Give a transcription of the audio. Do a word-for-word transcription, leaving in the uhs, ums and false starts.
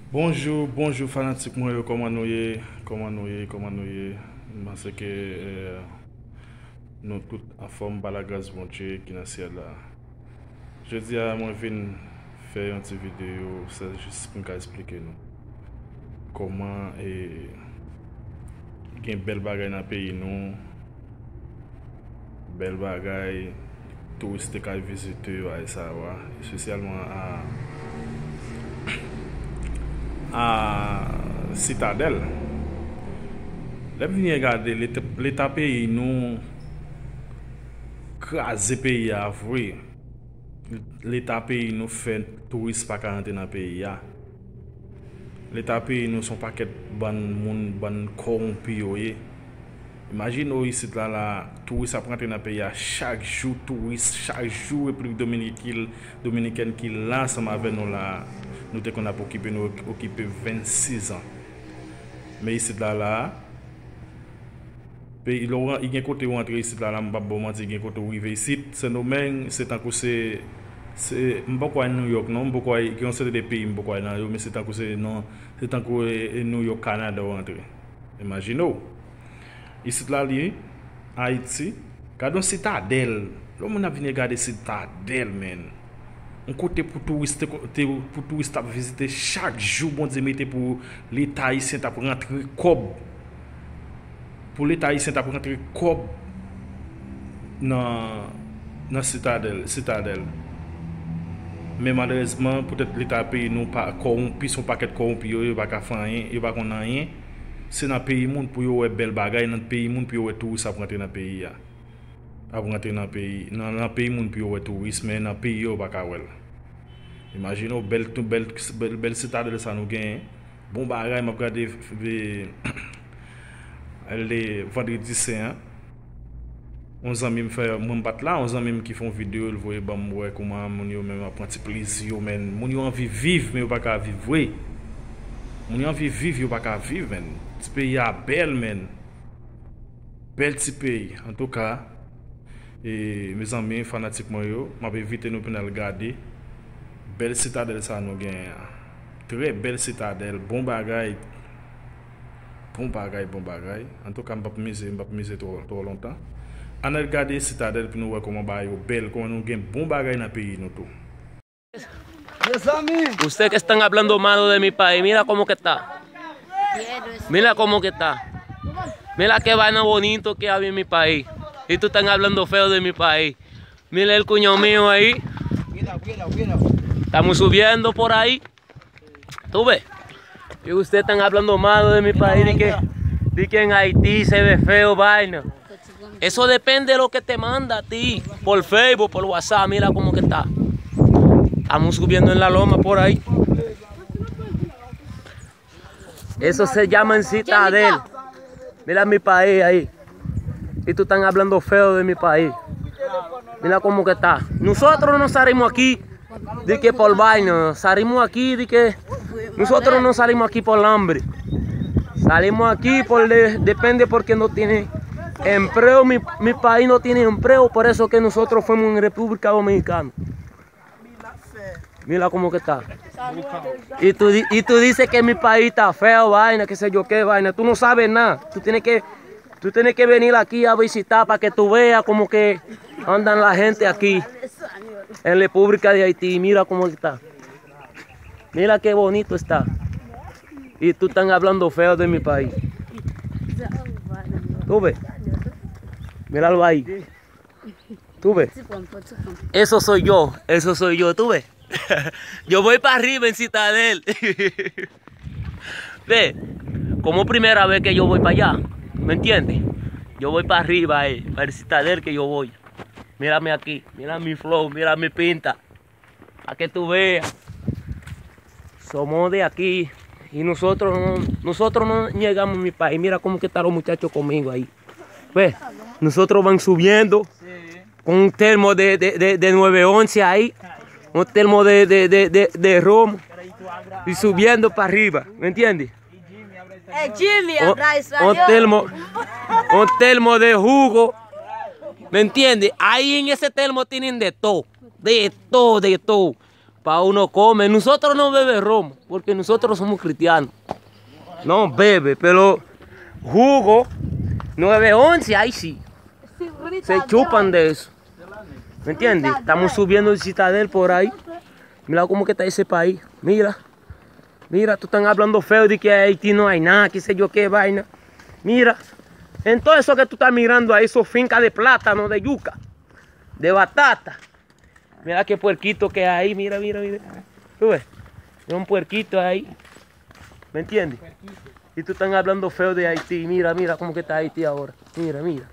Bonjou, bonjou fanatik mwen yo, kòman nou ye? Kòman nou ye? Kòman nou ye? M panse ke, eh, nou tout anfòm pa lagras Bondye ki nan syèl la. Jodi a, mwen vin fè yon ti videyo, se jis pou m ka esplike nou kòman, eh, gen bèl bagay nan peyi nou, bèl bagay, touris te ka vizite yo, bagay sa yo a, espesyalman a, a Sitadèl. Lè m vin gade, leta, leta peyi nou kraze peyi a vre. Leta peyi nou fè touris pa ka rantre nan peyi a. Leta peyi nou se yon pakèt bann moun, bann kòwonpi yo ye. Imajine w isit la, la, touris ap rantre nan peyi a chak jou, touris chak jou, Repiblik Dominikil-, Dominikèn ki la ansanm avè nou la, nou te konn ap okipe, nou okipe vennsis an. Men isit la, la, peyi, lè w ran-, gen kote w antre isit la, la, m p ap ba w manti, gen kote w rive isit, Sendomeng, se tankou se, se, m poko al Nouyòk non, m poko al, gen yon seri de peyi m poko al nan yo, men se tankou se, non, se tankou, e, e Nouyòk, Kanada w antre. Imajine w. Isit la li, Ayiti, gade yon sitadèl. Lè moun ap vin gade sitadèl, men. Yon kote pou touris te, te, pou touris t ap vizite chak jou, Bondye mete pou leta ayisyen t ap rantre kòb. Pou leta ayisyen t ap rantre kòb nan, nan sitadèl, sitadèl. Men malerezman, poutèt leta peyi nou pa kòwonpi, se yon pakèt kòwonpi yo, yo pa ka fè anyen, yo pa konn anyen. Se nan peyi moun pou yo wè bèl bagay, nan peyi moun pou yo wè touris ap rantre nan peyi a. Ap rantre nan peyi, nan, nan peyi moun pou yo wè touris, men nan peyi yo pa ka wè l. Imajine w, bèl, tou, bèl, bèl, bèl sitadèl sa nou genyen. Bon bagay, m ap gade, e, le vandredi sen an. Yon zanmi m fè, mwen m pa t la, yon zanmi m ki fè yon videyo, l voye ban m wè kòman moun yo menm ap pran ti plezi yo, men. Moun yo anvi viv, men yo pa ka viv vre. Moun yo anvi viv, yo pa ka viv, men. Ti peyi a bèl, men. Bèl ti peyi. Antouka, e, mezanmi, fanatik mwen yo, m ap envite nou pou n al gade bèl sitadèl sa nou genyen an. Trè bèl sitadèl, bon bagay. Bon bagay, bon bagay. Antouka, m p ap mize, m p ap mize twò, twò lontan. Ann al gade sitadèl pou nou wè kòman bagay yo bèl, kòman nou gen bon bagay nan peyi nou tou. Usted que están hablando malo de mi país, mira cómo que está. Mira cómo que está. Mira qué vaina bonito que había en mi país. Y tú están hablando feo de mi país. Mira el cuñado mío ahí. Estamos subiendo por ahí. ¿Tú ves? Y usted están hablando malo de mi país, de que, de que en Haití se ve feo, vaina. Eso depende de lo que te manda a ti, por Facebook, por WhatsApp, mira cómo que está. Estamos subiendo en la loma por ahí. Eso se llama en Citadel. Mira mi país ahí. Y tú están hablando feo de mi país. Mira cómo que está. Nosotros no salimos aquí de que por vaina, salimos aquí de que nosotros no salimos aquí por hambre. Salimos aquí por de- depende porque no tiene empleo, mi, mi país no tiene empleo, por eso que nosotros fuimos en República Dominicana. Mira cómo que está. Y tú, di- y tú dices que mi país está feo, vaina, qué sé yo qué, vaina. Tú no sabes nada. Tú tienes que, tú tienes que venir aquí a visitar para que tú veas cómo que andan la gente aquí en República de Haití. Mira cómo está. Mira qué bonito está. Y tú están hablando feo de mi país. ¿Tú ves? Míralo ahí. ¿Tú ves? Eso soy yo, eso soy yo, ¿tú ves? Yo voy para arriba en Citadel. Ve, como primera vez que yo voy para allá, ¿me entiendes? Yo voy para arriba, eh, para el Citadel que yo voy. Mírame aquí, mira mi flow, mira mi pinta. Pa que tú veas. Somos de aquí. Y nosotros no, nosotros no llegamos a mi país. Mira cómo que están los muchachos conmigo ahí. Ve, nosotros van subiendo con un termo de, de, de, de nueve once ahí, un termo de, de, de, de, de romo y subiendo para arriba, ¿me entiendes? Un, un termo, un termo de jugo, ¿me entiendes? Ahí en ese termo tienen de todo, de todo, de todo. Pa uno come, nosotros no bebe romo, porque nosotros somos cristianos. No bebe, pero jugo, no bebe once, ahí sí. Se chupan de eso. ¿Me entiendes? Estamos subiendo el Citadel por ahí. Mira cómo que está ese país. Mira. Mira, tú están hablando feo de que Haití no hay nada, qué sé yo qué vaina. Mira, en todo eso que tú estás mirando ahí, esos fincas de plátano, de yuca, de batata. Mira qué puerquito que hay, mira, mira, mira. Tú ves, hay un puerquito ahí. ¿Me entiendes? Y tú están hablando feo de Haití. Mira, mira cómo que está Haití ahora. Mira, mira.